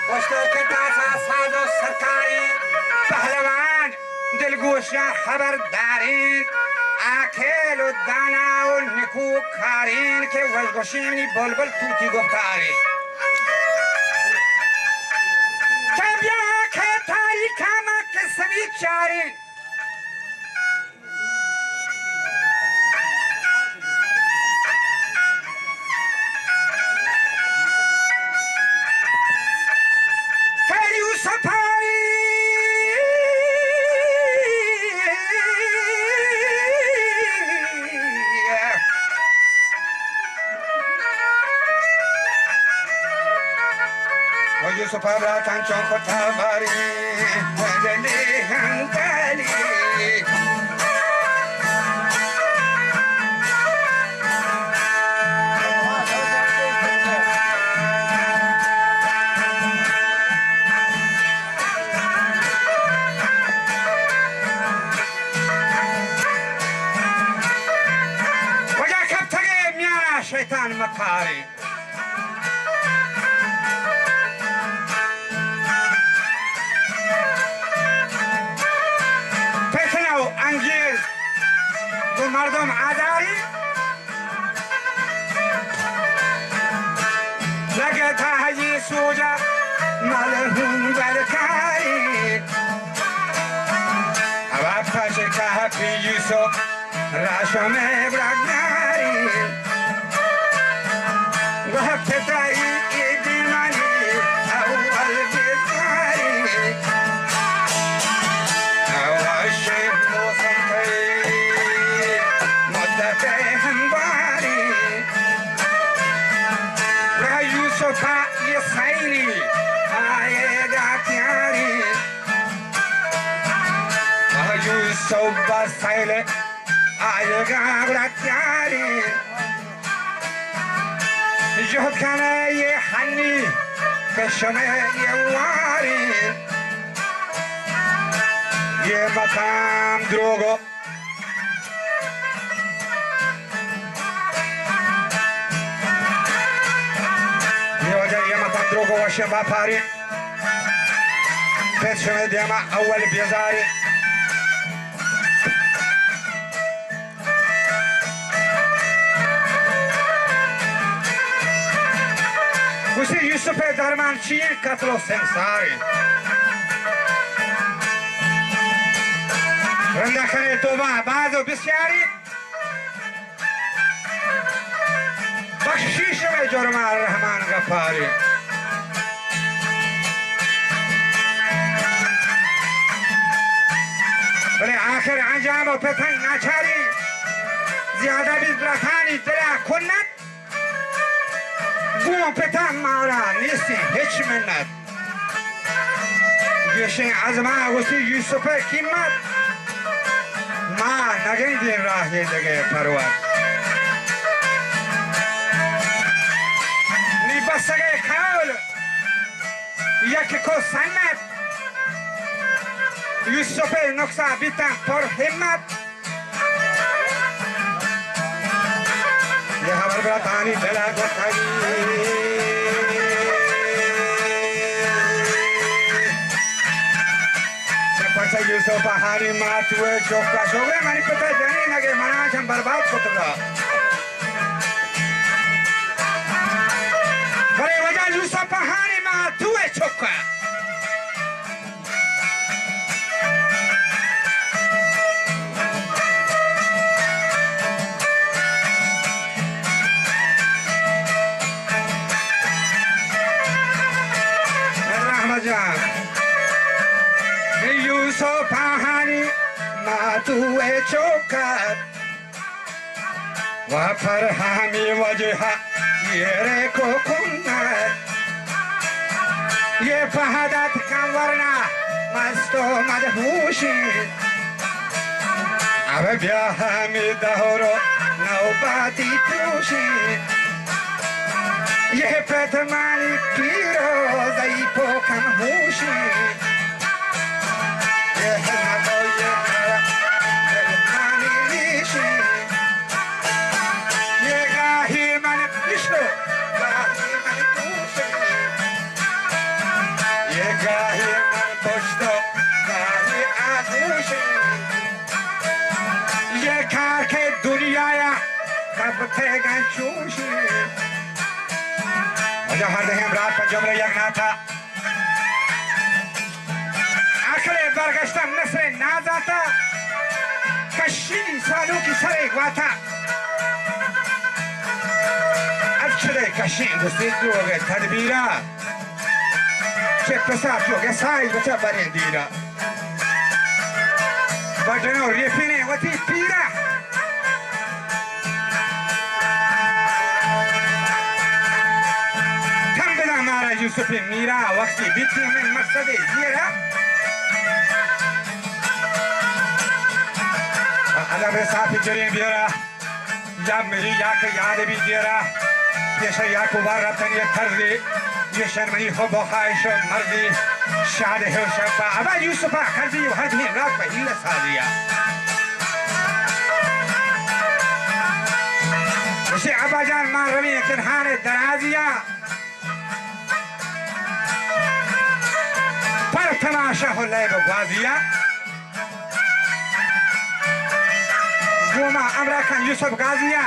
گوشتے کہ داسا ساز و سرکاری پہلوان دلگوشاں خبردارین، عاقل و دانا و نکوکارین کہ وشگوشینی بلبل توتی گفتارین۔ کہ بیا کہ تاریخ ما کہ سبی چارین۔ خیر یوسف آئی۔ و یوسف ءَ براتاں چون کتا باری، دلی ہندلی۔ کجا کپتگے میانا شیطان مکاری۔ فتنہ و انگیز گوں مردم آزاری، لگتا حجی سوجا ملہون بدکاری۔ ہوا پش کہپی یوسف راشم ابرگاری۔ گوہ پتائی ای دیمانی اول بیزاری۔ اول شیخ موسم تئی مدت ہمباری۔ گوہ یوسف یہ سیلی آئے گا تیاری۔ آ یوسف بسیل آیگا گڑا تیاری۔ جہد کنے یہ ہنی کہ شمے یہ واری۔ یہ مقام دروگو۔ یہ وجہ یہ مقام دروگو وشی باپاری۔ پت شمئے دیما اول بیزاری۔ گوشتی یوسف درمان چین قتل و سمساری۔ رندا کنے توبہ باز و بسیاری۔ بخشیش مئے جرما رحمان غفاری۔ بلے آخر انجام و پتن ناچاری، زیادہ بیت براتانی دلا کنت۔ گوں پتا مارا نیستی ہچ منت۔ گیشیں از ما گوشتی یوسف ءِ قیمت، ما نگندیں راہے دگہ پرور۔ نی بستگئے قول یک کو سنت، یوسف ءِ نقصا بیتاں پر ہمت۔ یہ ہبر براتانی دلا گوشتگی۔ چہ پچہ یوسف ہانی ماتوئے چوکا شوگرے منی پتا جنی نگے منا چم برباد کتگا۔ بلے وجہ یوسف ہانی ماتوئے چوکا۔ رحمت جان، یوسف آہانی ماتو ءِ چوکت۔ و پر ہمی وجہ ایرے کو کنت۔ یہ پہدت کم ورنا مست و مدہوشی۔ اب بیا ہمی دہر و نوباتی پروشی۔ یہ پتمانی پیر و ضعیف و کم ہوشی۔ یہ ہمت و یہ دلمانی ریشی۔ آیا کپتگاں چوشی۔ واجہ ہر دہیں برات پہ جملہ یک ناتا۔ عقل برگشتہ مصر نازاتا، کشی سالوکی سر گواتا۔ اچھلے کشیں گستی لوگ تدبیرا، چہ پسا چو گسائی بچہ بریں دیرا۔ بڈن و ریفینے وتی پیرا۔ تن بداں مارا یوسف میرا، وقتی بیتی ہمیں مقصد زیرا۔ ادب صافی جریں بیرا۔ یا مری یا کہ یاد بی دیرا، پیش یعقوب رفتن یہ طرزی، یہ شرمنی حب و خواہش و مرضی، شاد ہے و شفا ابا یوسفا قرضی و ہر دیم رات پہ ہیلہ سازیا۔ اسے ابا جان ما روی کنہان درازیا، پر تماشا ہو لے بگوازیا۔ گوما امرا کن یوسف غازیا،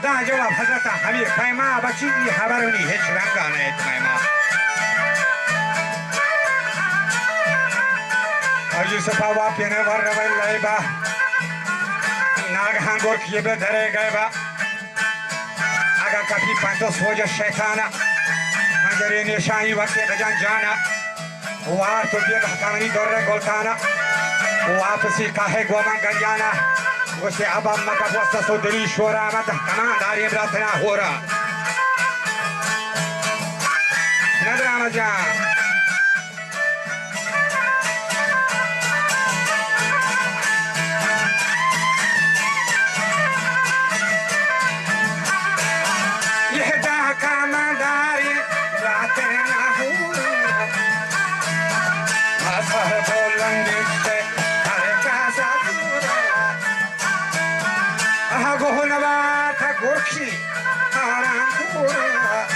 دا جواب حضرت ہمیں پیما بچی، یہ خبر نہیں ہچ رنگا نہیں پیما۔ اور یوسف آوا پینے ور روی لیبا، ناگہان گور کیے بے درے گئے با۔ اگاں کپی پنت و سوج شیطانا، منجرے نیشانی وقت بجان جانا۔ وار تو بیا بہتانی در گلتانا، واپسی کاہے گومن گریانا۔ گوشتے ابا مکہ بوست سو دلی شورا، من دہ کمان داری براتنا ہورا۔ ندرام جان۔ یہ دہ کاماں داری رات نہ ہو، اثر بلندی سے ہر کاسا دور۔ آہ گوہ نبات گرکی آرام پور،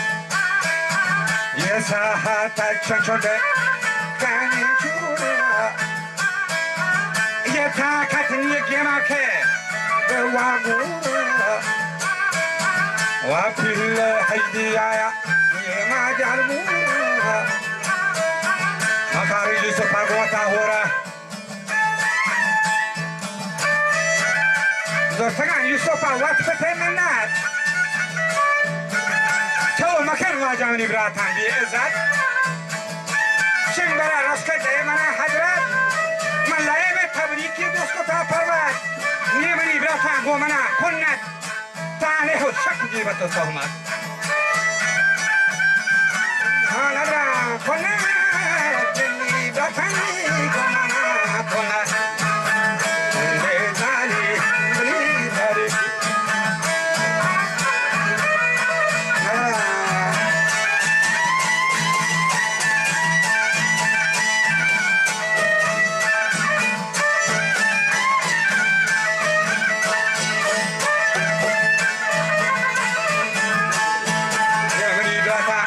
یہ ساحت چنچو دے کانی چور۔ یہ طاقت نیگی ما کہ بے واگور۔ و پیل حیدی آیا یہ ما جال مور۔ مکاری یوسف گوتا ہورا۔ زرتگاں یوسف ء وت پت ء منت۔ تو مکن واجہ منی براتاں بے عزت۔ شنگ برا رسکت اے منا حضرت۔ من لائب تبریکی دوست کتا پروت۔ نی منی براتاں گو منا کنت۔ تانے ہو شک غیبت و تہمت۔ ہاں، نظراں کنت، جنی براتانی گمانا کنت۔ بے زانی بری بری۔ نظراں اے منی داتا،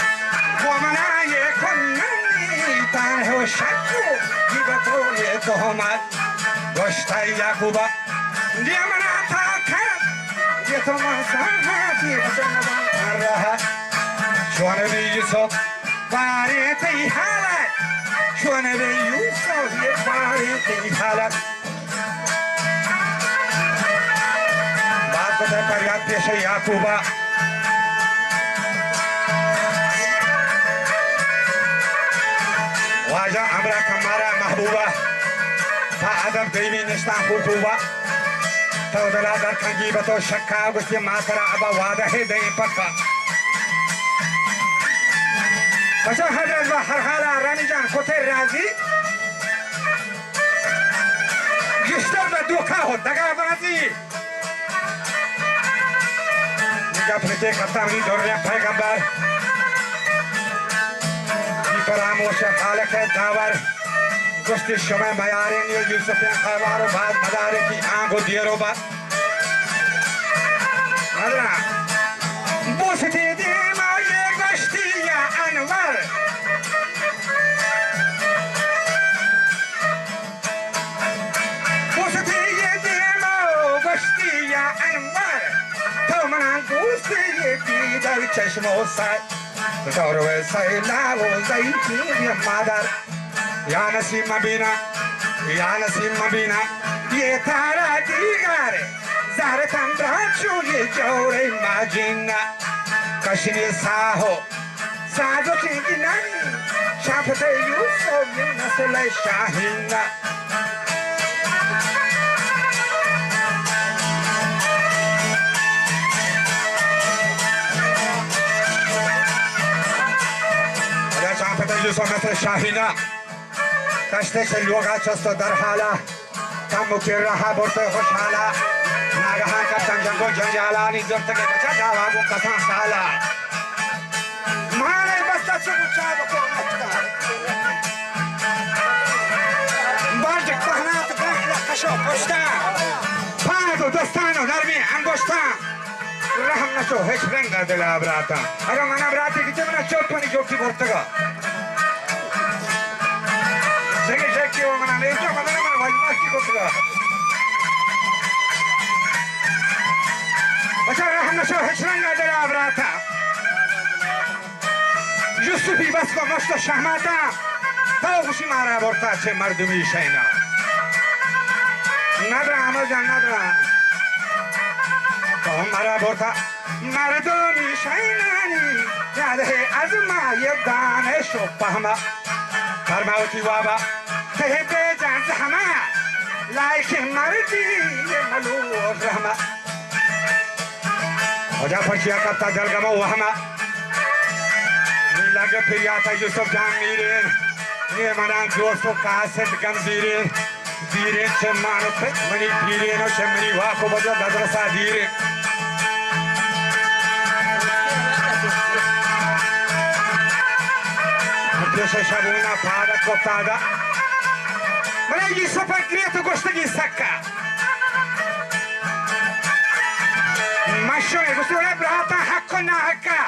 گوں منا یہ کننی تان ہو شکو، یہ بتو یہ تہمت۔ گوشتا یعقوبا، دیا منا تا کر، یہ تو مزانا، یہ تو مزانا رہا۔ چون بی یوسف، باریں تئی حالت، چون بی یوسف، یہ باریں تئی حالت۔ باز کتہ پریات پیش یعقوبا۔ واجہ امرا کمارا محبوبا، تا ادب دیمی نشتان خوبوبا۔ تو دلا در کنگی بتو شکا، گوشتی ما ترا ابا وعدہ ہے دیں پکا۔ بچا حضرت با ہر حالا رانی جان کتے راضی۔ گیشتر بہ دوکا ہو دگا بازی۔ گپ نکے کتا منی دریں پیغمبر۔ بی فراموش خالق داور۔ گوشتی شمئے میاریں یوسفیں خیوار و باز مدارے کی آنگو دیر و بر۔ حضرت۔ بوستی دیما یہ گوشتی یا انور۔ پوستی یہ دیم و گوشتی یا انور، تو منا دوست، یہ دیدگ چشم و سر، دور و سیلاب و ضعیفی مادر. یا نسیم مبینہ، یا نسیم مبینہ، یہ تارا دیگر، زہر تمبران چو یہ جور ماجینہ. کشنی ساہو سازکیں گلانی، شاپت یوسف من نسل شاہین. ادا شاپت یوسف نسل شاہین، کشتے چہ لوگا چست و در حالا. کمکے راہ برت خوشحالا، ناگہاں کپتن جنگ و جنجالا، نی زرتگے بچا جاوا گوں کسان سالا. مانے بستا چو چا بکو مچکا. برج پہنات گاہلا کشو پشتا، پاد و دستان و نرمی انگشتان. رحم نشو ہچ رنگ ء دل ء براتاں. اگاں من ء براتے بیتے، من ء چوٹ منی جوٹی برتگ ء. دگہ جیکی و من ء نیوتا، من ء من وجماشی کتگ ء. بچا رحم نشو ہچ رنگ ء دل ء براتاں. یوسفی بس کو مشت و شہماتاں، تو گوشی مارا برتا چہ مردمی شینا. ندرا عمل جان ندرا، تو مارا برتا مردمی شینانی. یاد ہے از ما یہ دانش و پہما، فرماوتی وابا تہ بے جان زہما، لائق مردی ملو رحمہ. کجا پرچیا کپتا جلگم و وہما، نی لگ پریاتا یوسف جان میرین، نی منا دوست و قاصد گم زیرین، زیرین چہ مان و پت منی پیرین و چہ منی واک و بجا مدرسہ دیرین. پیش شبونا پادک و تادا، منا یوسف گریت و گوشتگی سکا. من شمئے گوشتی، وڑے براتاں حق و ناحقا.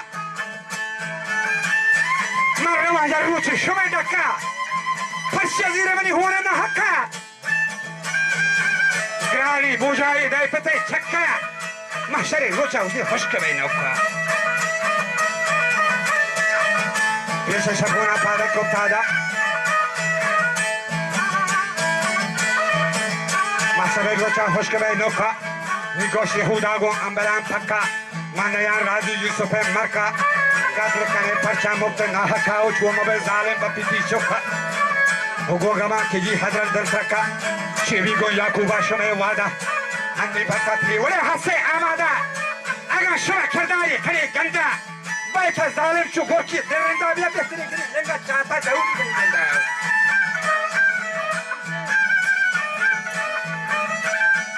من رواں یا روچ شمئے ڈکا. پرچیا زیر منی ہون ناحقا. گرانی بوجائی دای پتے چکا. محشر روچا اسی خشک بے نوکا. پیش شبونا پادک و تادا. محشر روچا خشک بے نوکا. نی گوش یہودا گوں امبران پکا، من نیان راضی یوسف مرکا. قتل کنے پرچا مفت ناحقا، و چو مبے ظالم بپیتی چکا. و گو گما کہ جی حضرت در ترکا، چی بی گو یعقوبا شمے وعدہ. ہنی بکا تھی وڑے ہستے آمادہ، اگاں شما کرداری کنے گندہ. بلکہ ظالم چو گورکی درندہ بیا بہترین کنی لنگا چاتا ضروری کنی لنگا.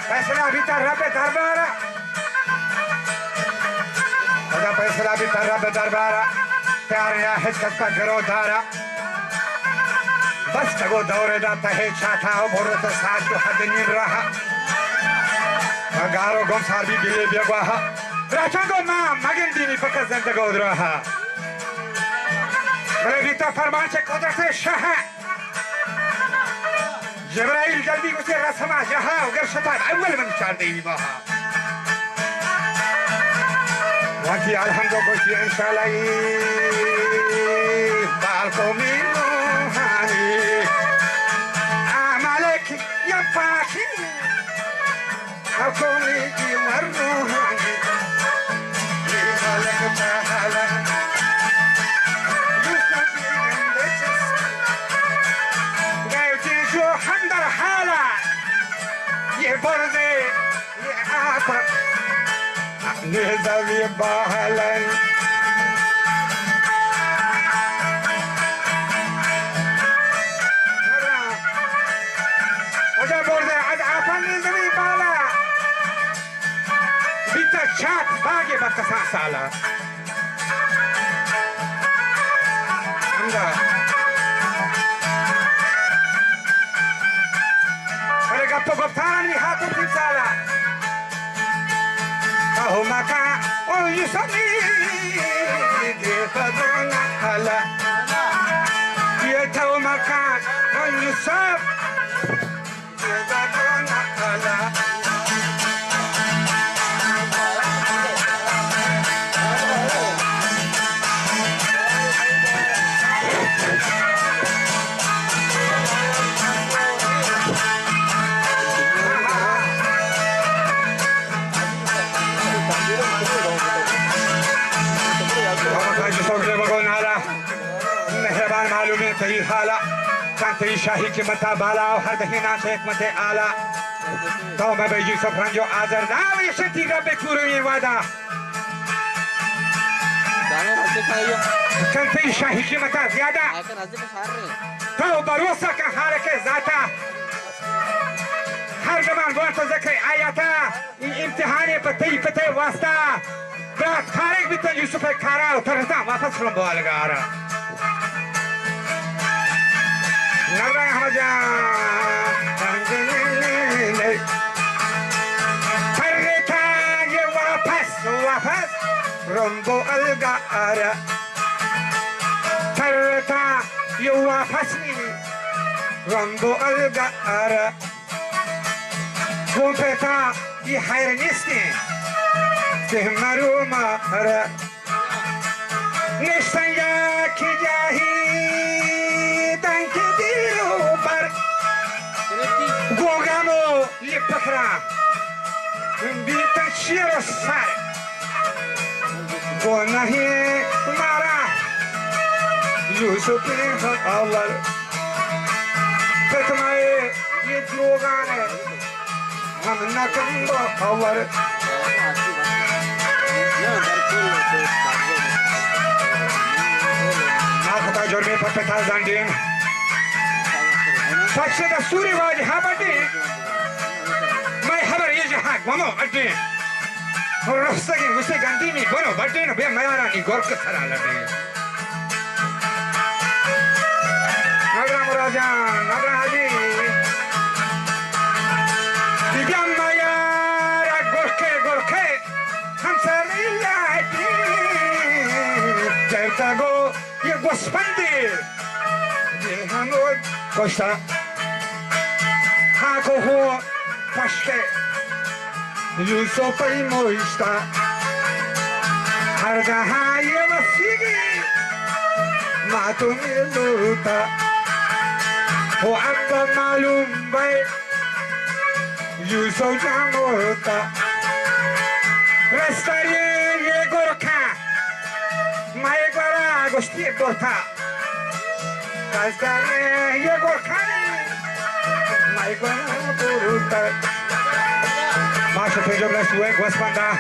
فیصلہ بیتا رب دربارا. خدا فیصلہ بیتا رب دربارا. پیار یا ہچ کس کا گرو دارا. بس تگو دور دا تہے چاتا و برت ساز تو حد نیم راہ. گارو گم سار بی بلے بیا گواہ. راچان گو ما مگن دینی پکا زندگو دراہ. بلے بیتا فرمان چہ قدرت شاہ. جبرائیل جلدی گوشتے رسما جہا، و گر شتاب اول من چاردہی ماہا. وقتی الحمد گوشتی انشاءاللہ ای بالکو می روحانی. عملک یا پاکی. حکومی کی مردمانی، یہ ملک پہلا، یوسف بن بچس، گئے جو ہم در حالا، یہ برزے، یہ آپ، نیزوی باہلن. اجا برزے، از آپن نیزوی بالا. بیتا چاپ باگے بکسان سالا. ہمدا. ارے گپ و گفتار نی ہاتو تین سالا. تو مکان او یوسفی دے بدون حالا. یہ تو مکان او یوسف. یہ بدون حالا. تئی حالا، کن تئی شاہی قیمتا بالا، و ہر دہیناں چہ حکمت آلا۔ تو مبے یوسف رنج و آزر، ناوی شتی رب پورویں وعدہ۔ کن تئی شاہی قیمتا زیادہ، تو بھروسہ کن خالق ذاتا۔ ہر زمان بوان تو ذکر آیاتا۔ اے امتحانے پہ تئی پتے واسطہ، برات فارغ بیتن یوسف ءِ کارا و ترتاں واپس رمبو الگارا۔ نرائے ہمجان ترتاں یہ واپس، واپس رمبو الگارا۔ ترتاں یہ واپس نی رمبو الگارا۔ گوں پتا یہ حیر نیستیں کہ مرو مارا۔ نشتن یا کہ جاہی دنکہ دیر و بر، گوں غم و یہ پکرا بیتن چیر و سر۔ گناہی مارا یوسف ءِ خبر، پت مئے یہ دروگان ہم نہ کن خبر۔ ما خطا جرمے پہ پتا زنڈین، پچ دستوری واجہ بڈین۔ مئے خبر یہ جہاں گمو اڈین۔ رستگیں گوسے گندی می بنو بڈین، بے میارانی گرک سرا لڈین۔ نگران مراد جان، نگران حاجی۔ بی بی اما یارا گرکے گرکے ہمساری لڈین۔ جیتا گو یہ گوسپندے یہ ہنود کشتا۔ ہاکو ہو پشکے یوسف ءِ موشتا۔ ہر جہاں یہ وسیگی ما تو ملوتا۔ ہو اب معلوم بے یوسف جان مرتا۔ رستاری یہ گرکا مئے گورا گوشتی برتا۔ کلدارے یہ گرکانی مئے گورا برتا۔ ما شپے جملہ سوئے گوسپندا۔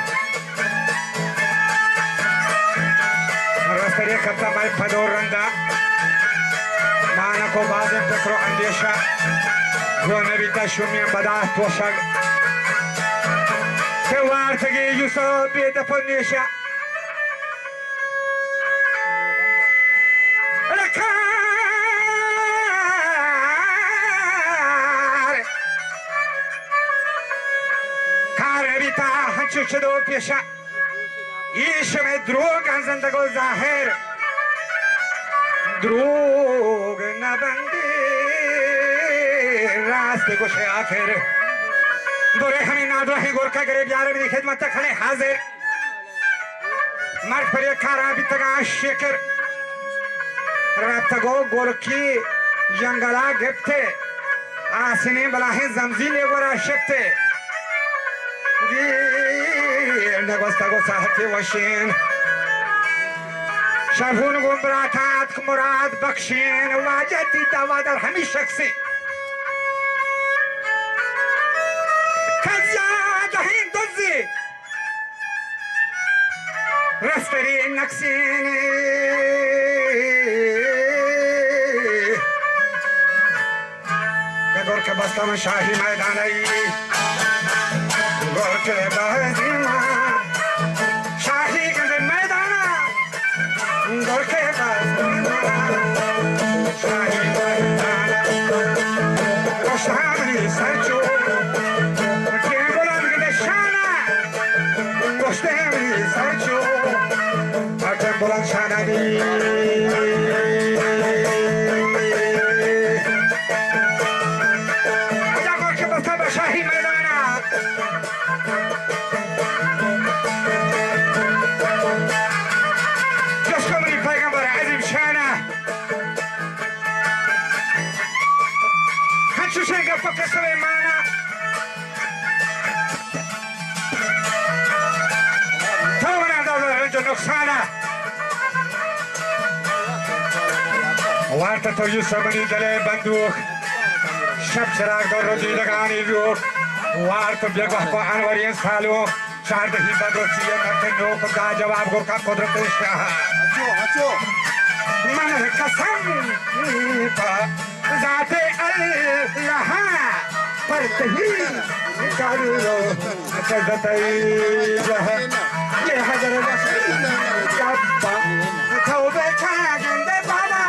رستری کپتا مئے پدو رندا۔ مانکو بازیں پکر و اندیشہ۔ گون نبیتا شمی بدا توشگ۔ کہ وارتگی یوسف بے دپ و نیشہ۔ کار، کار بیتا ہنچو چدو پیشا۔ ایش میں دروگ زندگو ظاہر، دروگ نہ بندی، راست گوشے آخر۔ برے ہمیں نادراہیں گرکا گرے بیارے میری خدمت کھڑے حاضر۔ مرد پر یک کارا بیتگا شکر۔ رپتگو گرکی جنگلا گپتے۔ آسنیں بلاہیں زمزیلے گورا شپتے۔ دیر نگوستگو ساہتے وشین۔ شرہون گوں براتا اتک مراد بخشین۔ واجہ تی دعویٰ در ہمی شخصی۔ کزیا دہیں دزی۔ رستری نکسینی کہ گرک بستم شاہی میدان ای، گرک بازی ما شاہی گند میدان، گرک بازی ما شاہی میدان، کشتانی سرچو ٹیم بلند گند شانہ، کشتے ہمیں سرچو۔ اٹم بلند شانانی۔ اجا گوش بستا بہ شاہی میدانا۔ جس کو منی پیغمبر عظیم شانا۔ ہنچوشیں گپ قصہ مانا۔ تو منا دادا رنج و نقصانا۔ وارت تو یوسف منی دل ءِ بندوک، شپ چراگ دور و دیدگانی روک، وارت بیگواہ پہ انوریں سالوک، چاردہی بدر و سی ءِ مرد نوک، دا جواب گو کا قدرت شاہ۔ من قسم پہ ذات اللہ پر تہی کر لو۔ عزت ای جہ، یہ حضر وسیع گپا، توبہ کا گندے بابا،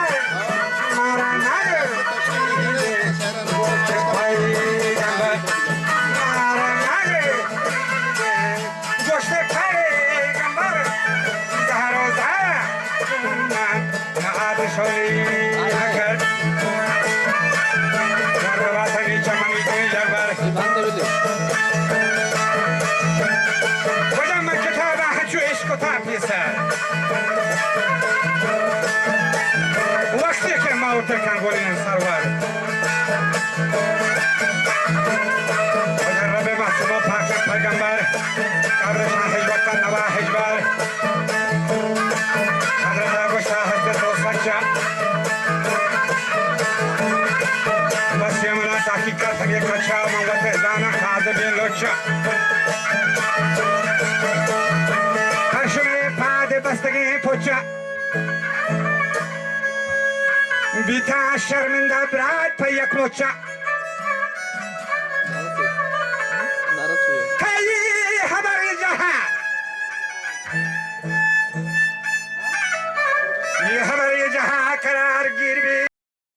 مارا نگ، پیغمبر، مارا نگ، گوشت پیغمبر، زہر و زہر، من نہاد شوری اگر۔ مرد باتنی چمنی کنی یک بار۔ کجا من کتاب ہنچو عشق و تا پیسر۔ وقتی کہ موت کن گلین سرور۔ اگر رب معصوم و پاک پیغمبر۔ قبرشان ہچ وقت نوا ہچ بار۔ حضرت گوشتا ہست تو سچا۔ بس یہ منا تحقیق کر سکے کچا، من وت زانا کاذبیں لچا۔ ہر شمے پاد بستگیں پچا۔ بیتا شرمندہ برات پہ یک مچا۔ کئی ہبر جہاں، یہ ہبر جہاں قرار گیر بی،